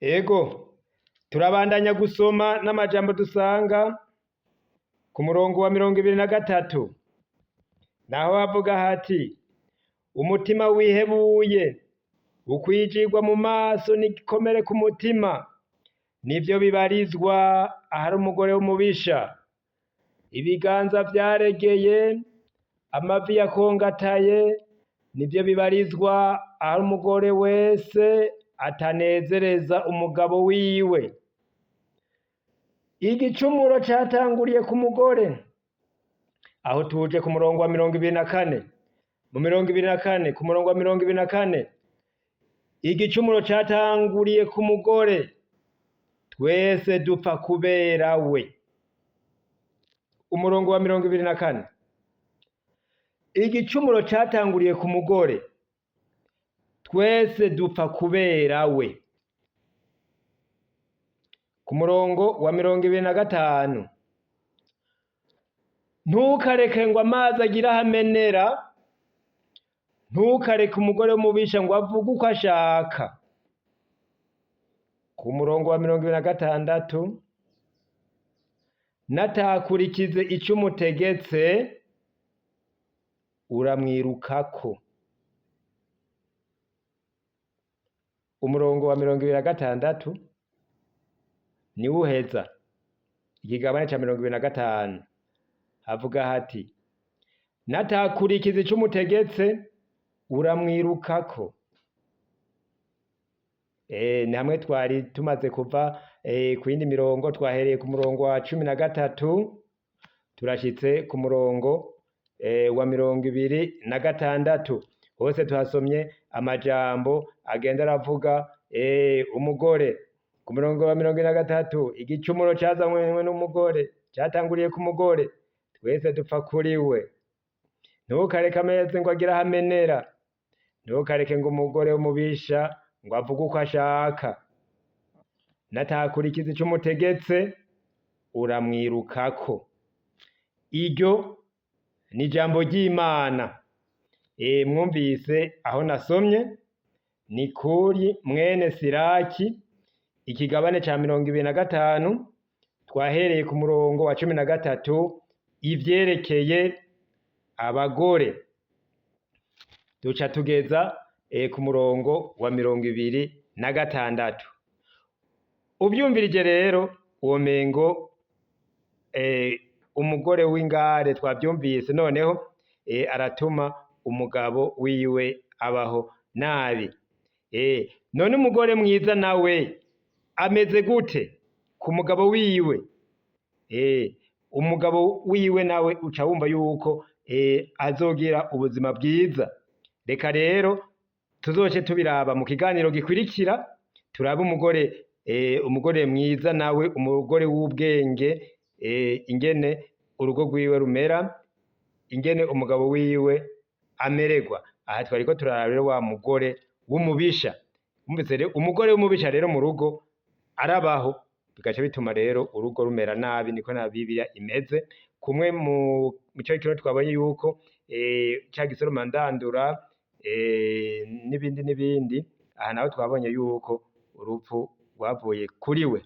Ego, turabandanya gusoma n'amajambo dusanga ku murongo wa 23, naho havuga hati: umutima wihebuye, ukwijigwa mu maso n'igikomere ku mutima, nivyo bibarizwa ahari umugore w'umubisha. Ibiganza vyaregeye, amavi yakongataye, nivyo bibarizwa ahari umugore wese atanezereza umugabo wiwe. Igicumuro catanguriye ku mugore. Aho tuje ku murongo wa 24, mu 24, ku murongo wa 24, igicumuro catanguriye ku mugore, twese dupfa kubera we. Umurongo wa 24, igicumuro catanguriye ku mugore, twese dupfa kubera we. Ku murongo wa 25, ntukareke ngo amazi agire aho amenera, ntukareke umugore w'umubisha ngo avuge uko ashaka. Ku murongo wa 26, natakurikize ico umutegetse, uramwirukako. Umurongo wa 26 niwo uheza ikigabane ca 25, havuga hati: natakurikiza ico umutegetse, uramwirukako. Ni hamwe twari tumaze kuva ku yindi mirongo, twahereye ku murongo wa 13 turashitse ku murongo wa 26. Hose tuhasomye amajambo agenda aravuga umugore. Ku murongo wa 23, igicumuro cazanywe n'umugore, catanguriye ku mugore, twese dupfa kuri we. Ntukareke amezi ngo agire aho amenera, ntukareke ngo umugore w'umubisha ngo avuge uko ashaka. Natakurikiza ico umutegetse, uramwirukako. Iryo ni ijambo ry'Imana. Mwumvise aho nasomye ni kuri mwene Siraki, ikigabane ca 25, twahereye ku murongo wa 13, ivyerekeye abagore, duca tugeza ku murongo wa 26. Uvyumvirije rero uwo mengo umugore w'ingare twavyumvise, noneho aratuma umugabo wiwe abaho nabi. None umugore mwiza nawe ameze gute ku mugabo wiwe? Umugabo wiwe nawe uca wumva yuko azogira ubuzima bwiza. Reka rero tuzoce tubiraba mu kiganiro gikurikira, turabe umugore umugore mwiza nawe, umugore w'ubwenge, ingene urugo rwiwe rumera, ingene umugabo wiwe amererwa. Aha twariko turaraba rero wa mugore w'umubisha. Wumvise rero umugore w'umubisha rero mu rugo arabaho, bigaca bituma rero urugo rumera nabi, niko na Bibiliya imeze. Kumwe mu mico y'ikirundi twabonye yuko ca gisoroma ndandura n'ibindi n'ibindi. Aha naho twabonye yuko urupfu rwavuye kuri we,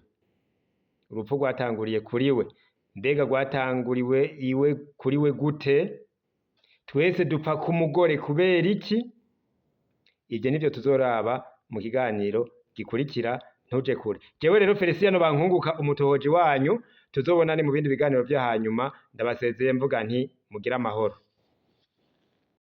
urupfu rwatanguriye kuri we. Mbega rwatanguriwe iwe kuri we gute? Twese dupfa ku mugore kubera iki? Ivyo nivyo tuzoraba mu kiganiro gikurikira, ntuje kure. Jewe rero Felicien Bankunguka, umutohoji wanyu, tuzobonane mu bindi biganiro vyo hanyuma. Ndabasezeye mvuga nti mugire amahoro.